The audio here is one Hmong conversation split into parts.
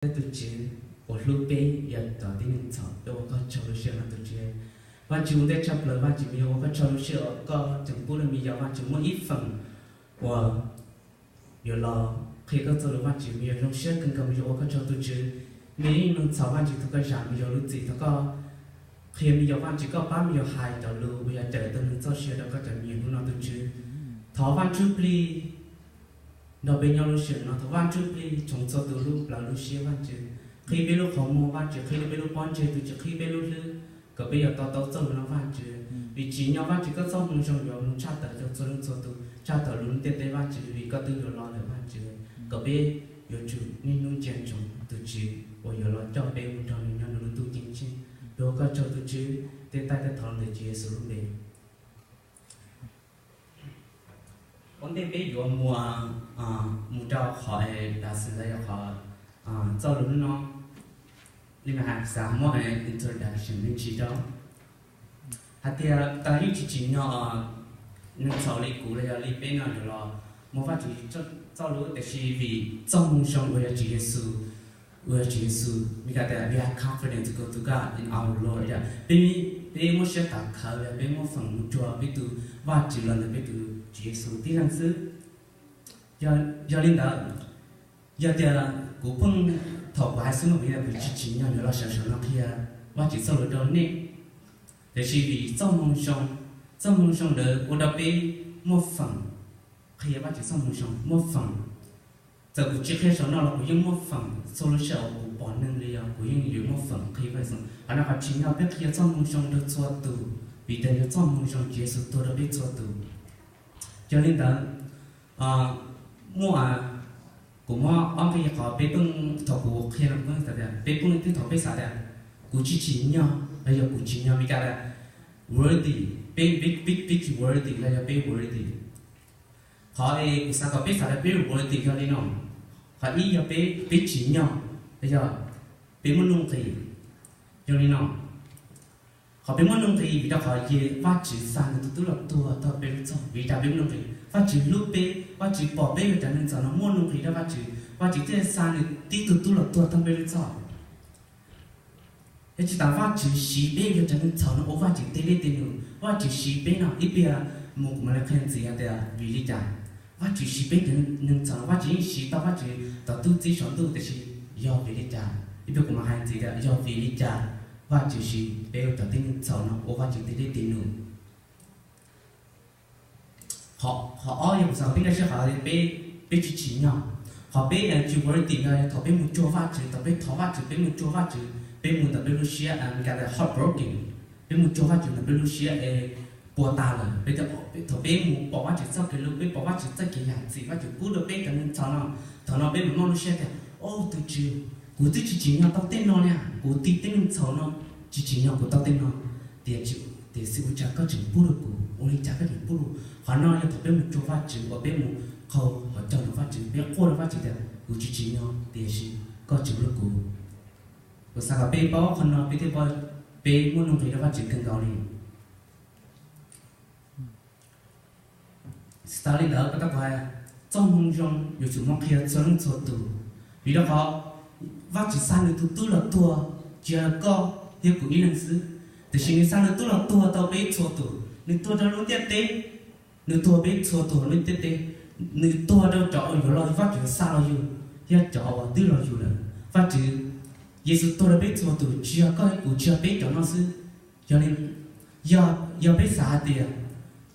Peb tus Tswv uas hlub peb yog cov tib neeg txhaum, peb ua koj tsaug lub sij hawm no tus Tswv. Vajtswv ua ntej tshaj plaws, Vajtswv, me yuav ua koj tsaug lub sij hawm koj tseem pub rau me yuav, Vajtswv, muaj ib feem uas yuav los qhia koj txoj lus, Vajtswv, me yuav zoo siab kawg nkaus, me yuav ua koj tsaug tus Tswv. Me ib neeg txhaum, Vajtswv, thov koj zam me yuav lub txim, thov koj qhia me yuav, Vajtswv, koj pab me yuav hais cov lus uas yog cawm tau neeg txoj sia rau koj cov me nyuam hnub no tus Tswv. Thov Vaj Ntsuj Plig nrog peb nyob lub sij hawm no, thov Vaj Ntsuj Plig tshoov txhua tus lub plawv lub siab, Vajtswv, qhib peb lub qhov muag, Vajtswv, qhib peb lub pob ntseg, tus Tswv, qhib peb lub hlwb, kom peb yuav to taub txoj lus no, Vajtswv. Vim tsim nyog, Vajtswv, koj txoj moo zoo yuav mus tshaj tawm rau txhua leej txhua tus, tshaj tawm lub ntiaj teb, Vajtswv, vim koj twb yuav los lawm, Vajtswv, kom peb yuav tsum niaj hnub ntsia ntsoov tus Tswv uas yuav los coj peb mus nrog nws nyob nws lub ntuj ceeb tsheej. Peb ua koj tsaug tus Tswv, tej taij tej thov ntawm Tswv Yexus lub npe. Ua ntej peb yuav mus, mus rau qhov es dav xwm los yog qhov txoj lus hnub no, li mas hais xav muab introduction me ntsis rau hais tias tas yeej tsis tsim nyog neeg txhaum li kuv los yog li peb no yuav los muag Vajtswv txoj lus, tiam sis vim txoj moo zoo uas yog Tswv Yexus, uas yog Tswv Yexus, Meskas tias we have confidence to go to God in our Lord, yog peb, peb muab siab tawv khawv, yog peb muab feem mus cuag peb tus Vajtswv los ntawm peb tus Tswv Yexus tib leeg xwb. Yog li ntawd, yog tias kuv pheej, thaum kuv hais xwb no kuv yog kuv tsis tsim nyog yuav los sawv saum no qhia Vajtswv txoj lus rau nej, tiam sis vim txoj moo zoo, txoj moo zoo ntawd ua rau peb muaj feem qhia Vajtswv txoj moo zoo, muaj feem. Txawm kuv tsis qhia saum no los kuv yeej muaj feem txhua lub sij hawm uas kuv pom neeg li yog kuv yeej yuav muaj feem qhia Vajtswv. Qhov no qhov tsim nyog peb qhia txoj moo zoo rau txhua tus, vim tias yog txoj moo zoo Tswv Yexus tuag rau peb txhua tus. Yog li ntawd, muaj, kuv muab ob nqe qhov peb pheej, thaum kuv qhia no kuv pheej xav tias, peb pheej, twb thaum peb xav tias kuv tsis tsim nyog los yog kuv tsim nyog, Meskas tias worthy, peb, peb tsis worthy los yog peb worthy. Qhov es kuv xav kom peb xav tias peb worthy yog li no, qhov ib yog peb, peb tsim nyog los yog peb muaj nuj nqis. Yog li no, qhov peb muaj nuj nqis vim rau qhov ces Vajtswv xa nws tus tub los tuag tau peb lub txhaum. Vim li cas peb muaj nuj nqis? Vajtswv hlub peb, Vajtswv pom peb yog cov neeg txhaum no muaj nuaj nqis rau Vajtswv, Vajtswv thiaj xa nws tib tug tub los tuag tau peb lub txhaum. Yog tsis tas Vajtswv siv peb yog cov neeg txhaum no ua Vajtswv tej dej tej num, Vajtswv siv peb no ib pliag mus kuv mam li qhia ntxiv hais tias vim li cas Vajtswv siv peb cov neeg txhaum no, Vajtswv yeej siv tau Vajtswv tus tub txib saum ntuj, tiam sis yog vim li cas? Ib pliag kuv mam hais ntxiv tias yog vim li cas Vajtswv siv peb ua cov tib neeg txhaum no ua Vajtswv tej dej tej num. Qhov ob yog kuv xav kom peb nkag siab qhov peb, peb tsis tsim nyog. Qhov peb tsis worthy no yog thaum peb mus cuag Vajtswv, thaum peb thov Vajtswv, peb mus cuag Vajtswv, peb mus ntawm peb lub siab, Meskas tias heartbroken, peb mus cuag Vajtswv ntawm peb lub siab es puas tas lawm. Peb, thaum peb mus pom Vajtswv txoj kev hlub, peb pom Vajtswv txoj kev yam txim, Vajtswv pub rau peb cov neeg txhaum no, thaum no peb mam muaj lub siab tias, o, tus Tswv, kuv twb tsis tsim nyog tau tej no li, kuv tig tej neeg txhaum no, tsis tsim nyog kuv tau tej no, tiam sis, tiam sis ua cas koj tseem pub rau kuv? Ua li cas koj tseem pub rau? Qhov no yog thaum peb mus cuag Vajtswv uas peb mus qaug hauv caug ntawm Vajtswv, peb quaj rau Vajtswv tias kuv tsis tsim nyog tiam sis koj tseem hlub kuv. Kuv xav kom peb paub qhov no peb thiaj paub peb muaj nuj nqis rau Vajtswv kawg nkaus li. Tsis tas li ntawd, kuv tau hais, txoj moo zoo yuav tsum muab qhia txhua leej txhua tus, vim rau qhov Vajtswv xa nws tus tub los tuag tsis yog koj thiab kuv ib leeg xwb, tiam sis nws xa nws tub los tuag tau peb txhua tus, nws tuag rau lub ntiaj teb, nws tuag peb txhua tus hauv lub ntiaj teb, nws tuag rau cov uas yuav los, Vajtswv xa los yug, thiab cov uas twb los yug lawm. Vajtswv, Yexus tuag rau peb txhua tus, tsis yog koj thiab kuv, tsis yog peb cov no xwb. Yog li, yog, yog peb xav hais tias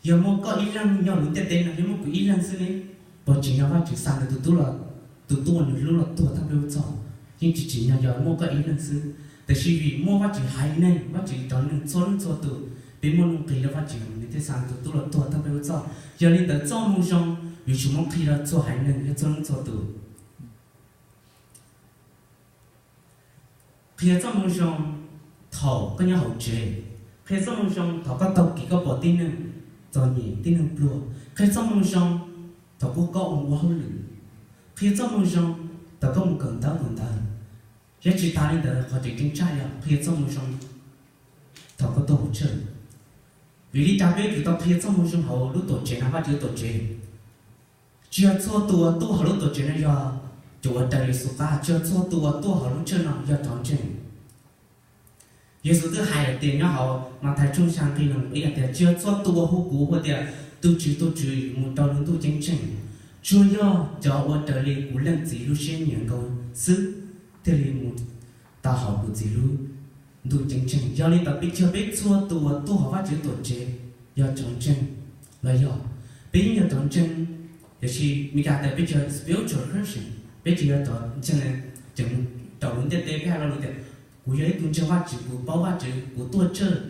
yog muaj koj ib leeg nyob lub ntiaj teb no, yog muaj kuv ib leeg xwb ne, puas tsim nyog Vajtswv xa nws tus tub los, tus tub uas nws hlub los tuag tau peb lub txhaum? Yeej tsis tsim nyog, yog muaj koj ib leeg xwb. Tiam sis vim muaj Vajtswv haiv neeg, Vajtswv cov neeg txhua leej txhua tus, peb muaj nuj nqis rau Vajtswv, nws thiaj xa nws tus tub los tuag tau peb lub txhaum. Yog li ntawd txoj moo zoo yuav tsum muab qhia rau txhua haiv neeg thiab txhua leej txhua tus. Qhia txoj moo zoo thaum koj nyob hauv tsev. Qhia txoj moo zoo thaum koj taug kev koj pom tib neeg txom nyem, tib neeg pluag. Qhia txoj moo zoo thaum koj ua hauj lwm. Qhia txoj moo zoo thaum koj mus kawm ntawv kawm ntawv. Thiab tsis tas li ntawd, qhov tseem ceeb tshaj yog qhia txoj moo zoo thaum koj tuaj hauv church. Vim li cas peb yuav tsum tau qhia txoj moo zoo hauv lub tuam tsev no, Vajtswv lub tuam tsev? Tsis yog txhua tus tuaj hauv lub tuam tsev no yog tus uas raws li Yexus qab, tsis yog txhua tus uas tuaj hauv lub tsheb no yog cov ntseeg. Yexus twb hais lawm tias nyob hauv Mathais tshooj xya nqe nees nkaum ib hais tias, tsis yog txhua tus uas hu kuv hu tias, tus Tswv, tus Tswv, mus rau lub ntuj ceeb tsheej, tsuas yog cov uas raws li kuv Leej Txiv lub siab nyiam nkaus xwb thiaj li mus tau hauv kuv Txiv lub ntuj ceeb tsheej. Yog li ntawd peb tsis yog peb txhua tus uas tuaj hauv Vajtswv tuam tsev yog cov ntseeg los yog? Peb yeej yog cov ntseeg, tiam sis Mis Kas tias peb tsis yog spiritual Christian, peb tsis yog cov ntseeg tseem rau lub ntiaj teb. Peb hais lo lus tias, kuv yog ib tug ntseeg Vajtswv, kuv paub Vajtswv, kuv tuaj church,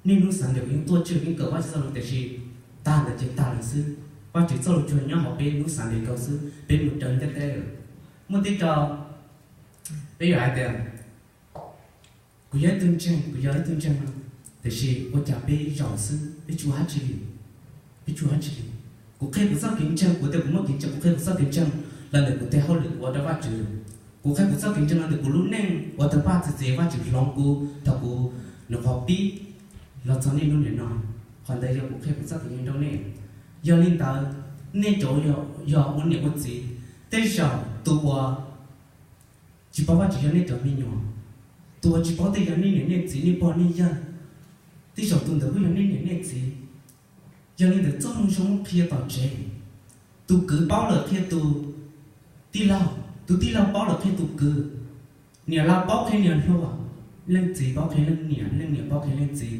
niaj hnub Sunday kuv yeej tuaj church, yeej kawm Vajtswv txoj lus, tiam sis tag ntawd ces tag lawm xwb. Vajtswv txoj lus tsuas nyob hauv peb hnub Sunday nkaus xwb, peb mus raws ntiaj teb lawm. Muaj tib co peb yuav hais tias, kuv yog ib tug ntseeg, kuv yog ib tug ntseeg no, tiam sis ua cas peb zaum xwb, peb tsis ua dab tsi li, peb tsis ua dab tsi li. Kuv qhia kuv txoj kev ntseeg, kuv tias kuv muaj kev ntseeg, kuv qhia kuv txoj kev ntseeg los ntawm kuv tej hauj lwm ua rau Vajtswv. Kuv qhia kuv txoj kev ntseeg los ntawm kuv lub neej ua tau paj txi txiv Vajtswv hloov kuv thaum kuv nyuam qhuav pib los txog niaj hnub nim no. Qhov ntawd yog kuv qhia kuv txoj kev ntseeg rau nej. Yog li ntawd, nej cov yog ua niam ua txiv, tej zaum tus uas tsis paub Vajtswv yog nej cov me nyuam, tus uas tsis paub tej yog nej niam nej txiv, nej pog nej yawg, tej zaum tus ntawd kuj yog nej niam nej txiv. Yog li ntawd txoj moo zoo qhia tom tsev. Tus kwv paub lawm qhia tus tij laug, tus tij laug paub lawm qhia tus kwv, niam laus paub qhia niam hluas, leej txiv paub qhia leej niam, leej niam paub qhia leej txiv,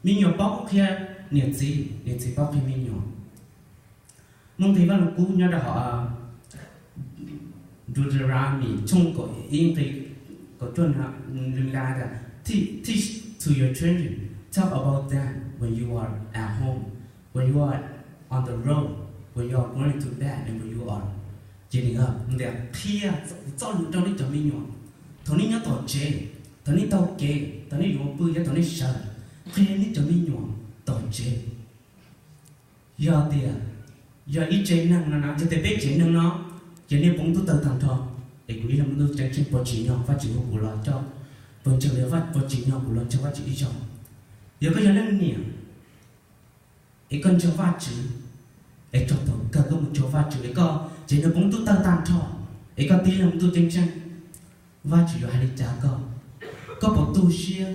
me nyuam paub qhia niam txiv, niam txiv paub qhia me nyuam. Muaj nqi Vaj Lug Kub nyob rau hauv Deuteronomy tshooj kaum ib nqi kaum cuaj, Amelikas tias, teach to your children, talk about them when you are at home, when you are on the road, when you are going to bed and when you are getting up. Tias qhia txoj lus rau nej cov me nyuam thaum nej nyob tom tsev, thaum nej taug kev, thaum nej yuav pw, yog thaum nej sawv, qhia nej cov me nyuam tom tsev. Yog tias, yog ib tsev neeg no na, yog tias peb tsev neeg no ces nej poob ntuj tawg tag nrho, es kuv ib leeg ntuj ceeb tsheej puas tsim nyog Vajtswv hu kuv los coj, puas ntseeg li Vaj, puas tsim nyog kuv los ntseeg Vajtswv ib zaug? Yog koj yog leej niam es koj ntseeg Vajtswv, es txog thaum kawg koj mus cuag Vajtswv es koj tsev neeg poob ntuj tawg tag nrho, es koj tib leeg ntuj ceeb tsheej, Vajtswv yuav hais li cas koj? Koj puas tu siab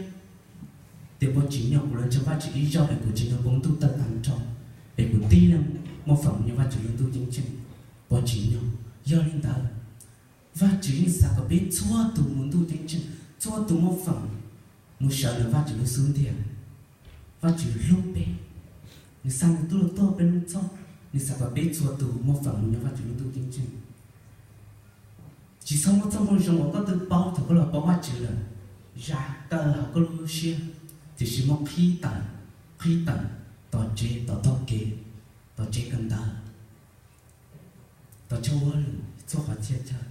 tias puas tsim nyog kuv los ntseeg Vajtswv ib zaug es kuv tsev neeg poob ntuj tawg tag nrho, es kuv tib leeg muaj feem mus nyob Vajtswv lub ntuj ceeb tsheej? Puas tsim nyog? Yog li ntawd, Vajtswv yeej xav kom peb txhua tus mus ntuj ceeb tsheej, txhua tus muaj feem mus sawv ntawm Vajtswv lub xub ntiag. Vajtswv hlub peb, nws xa nws tub los tuag peb lub txhoj, nws xav kom peb txhua tus muaj feem mus nyob Vajtswv lub ntuj ceeb tsheej. Tsis txhob muab txoj moo zoo uas koj twb paub thaum koj los paub Vajtswv lawm zam tawm hauv koj lub siab, tiam sis muab qhib tawm, qhib tawm tom tsev, tom taug kev, tom tsev kawm ntawv, tom tshaj huab lwm txhua qhov txhia chaw,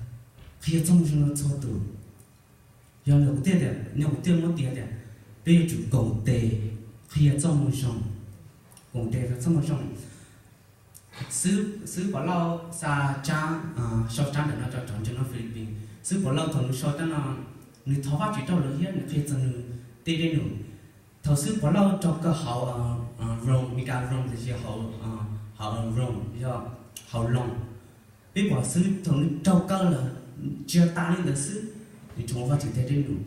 qhia txoj moo zoo rau txhua tus. Yog li kuv thiaj tias, yog kuv thiaj muab tias tias peb yuav tsum koom tes qhia txoj moo zoo, koom tes qhia txoj moo zoo. Xib, xib Pov Lauj xa tsab, sau tsab ntawm no rau cov ntseeg nyob Philippines. Xib Pov Lauj thaum nws sau tsab no, nws thov Vajtswv rau lawv thiab nws qhia txog nws tej dej num. Thaum xib Pov Lauj raug kaw hauv Rome, Meskas Rome, tiam sis hauv, hauv Rome yog hauv Loos. Peb pom xib thaum nws raug kaw lawm, tsis tas li ntawd xwb, nws tseem ua Vajtswv tej dej num.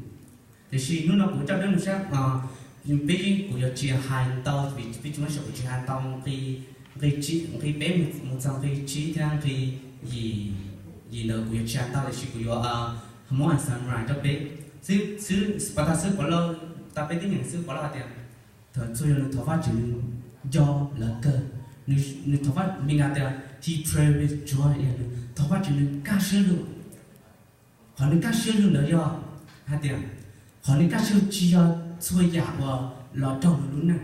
Tiam sis hnub no kuv coj peb mus saib, peb, kuv yuav tsis hais ntau vim peb tsis muaj sij, kuv tsis hais ntau nqi, nqi peb mus txog nqi tsib thiab nqi yim, yim ntawd kuv yuav tsis hais ntau, tiam sis kuv yuav muab summarize rau peb. Xib, pas tas xib Pov Lauj, tas peb tib neeg xib Pov Lauj hais tias, thaum txhua yog nws thov Vajtswv nws nco lawv kawg, nws thov Vaj, Meskas tias he pray with joy, nws thov Vajtswv nws kaj siab lug. Qhov nws kaj siab lug ntawd yog hais tias, qhov nws kaj siab lug tsis yog txhua yam uas los raug nws lub neej,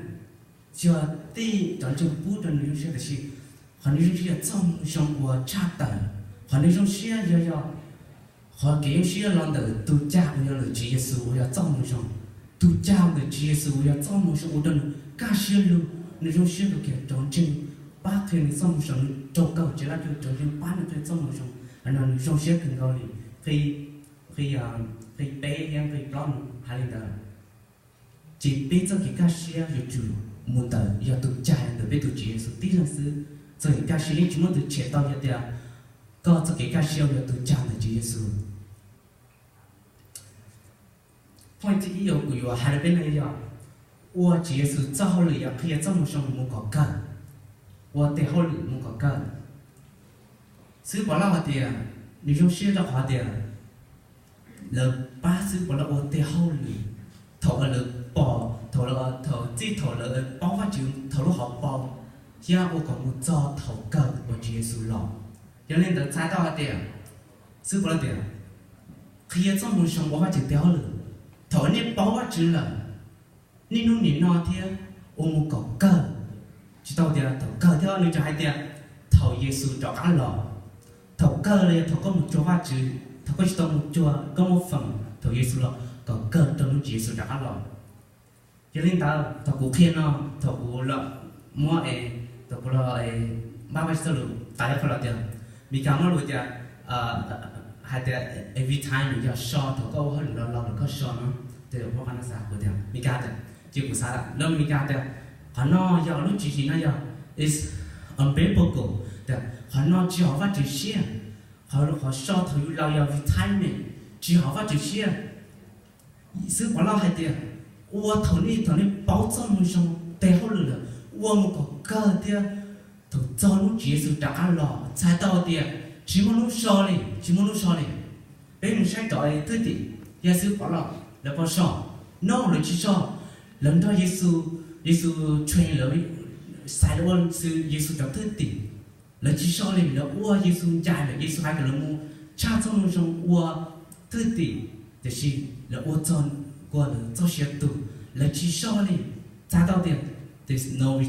tsis yog tej cov ntseeg pub rau nws zoo siab, tiam sis qhov nws zoo siab yog txoj moo zoo uas tshaj tawm. Qhov nws zoo siab yog, yog qhov kev zoo siab los ntawm tus cag uas yog ntawm Tswv Yexus uas yog txoj moo zoo. Tus cag ntawm Tswv Yexus uas yog txoj moo zoo ua rau nws kaj siab lug, nws zoo siab kawg kiag. Cov ntseeg pab qhia nws txoj moo zoo, nws raug kaw tsev laj cuj, cov ntseeg pab nws qhia txoj moo zoo, no nws zoo siab kawg nkaus li. Nqi, nqi peb thiab nqi plaub nws hais li ntawd. Ces peb txoj kev kaj siab yuav tsum mus ntawm, yog tus cag ntawm peb tus Tswv Yexus tib leeg xwb. Txoj kev kaj siab yeej tsis muaj tus tshem tau, yog tias Koj txoj kev kaj siab yuav tu cag ntawm Tswv Yexus. Point thib ib uas kuv yuav hais rau peb no yog ua Tswv Yexus txoj hauj lwm yog qhia txoj moo zoo mus kom kawg, ua tes hauj lwm mus kom kawg. Xib hwb Pov Lauj hais tias nws zoo siab rau qhov tias lawv pab xib hwb Pov Lauj ua tes hauj lwm thaum lawv pom, thaum, thaum txij thaum lawv paub Vajtswv thaum lub hauv paus thiab ua kom mus txog thaum kawg uas Tswv Yexus los. Yog li ntawd txhais tau hais tias, xib hwb Pov Lauj tias, qhia txoj moo zoo ua Vajtswv tes hauj lwm thaum nej paub Vajtswv lawm, niaj hnub nim no thiab ua mus kom kawg. Tsis tau tias thaum kawg thiab, nws tseem hais tias thaum Yexus rov qab los, thaum kawg los yog thaum koj mus cuag Vajtswv, thaum koj tsis tau mus cuag, koj muaj feem thaum Yexus los kom kawg rau hnub Tswv Yexus rov qab los. Yog li ntawd thaum kuv qhia no, thaum kuv los muab, thaum kuv los npaj Vajtswv txoj lus tas ib qho los tias, Mis Kas muaj lus tias, hais tias every time nws yog so thaum koj ua hauj lwm los los lawm koj so no, ces muab qhov no xav kuv tias Mis Kas tias, ces kuv xav lawm Mis Kas tias, qhov no yog lub tswv yim no yog is unbiblical, tias qhov no tsis hauv Vajtswv siab, qhov, qhov so thaum yus laus yog retirement, tsis hauv Vajtswv siab. Xib hwb Pov Lauj hais tias, ua thaum nej, thaum nej paub txoj moo zoo tes hauj lwm lawm, ua mus kom kawg thiab thaum txog hnub Tswv Yexus rov qab los, txhais tau tias tsis muaj hnub so li, tsis muaj hnub so li. Peb mus saib rov thwj tim, yog xib hwb Pov Lauj lawv puas so? No, lawv tsis so. Lawv nrog Yexus, Yexus train lawv, xaiv lawv ua Yexus cov thwj tim. Lawv tsis so li, lawv ua Yexus ncaim lawm, Yexus hais kom lawv mus tshaj txoj moo zoo ua thwj tim, tiam sis lawv ua txog kua lawv txoj sia tu, lawv tsis so li. Txhais tau tias there's no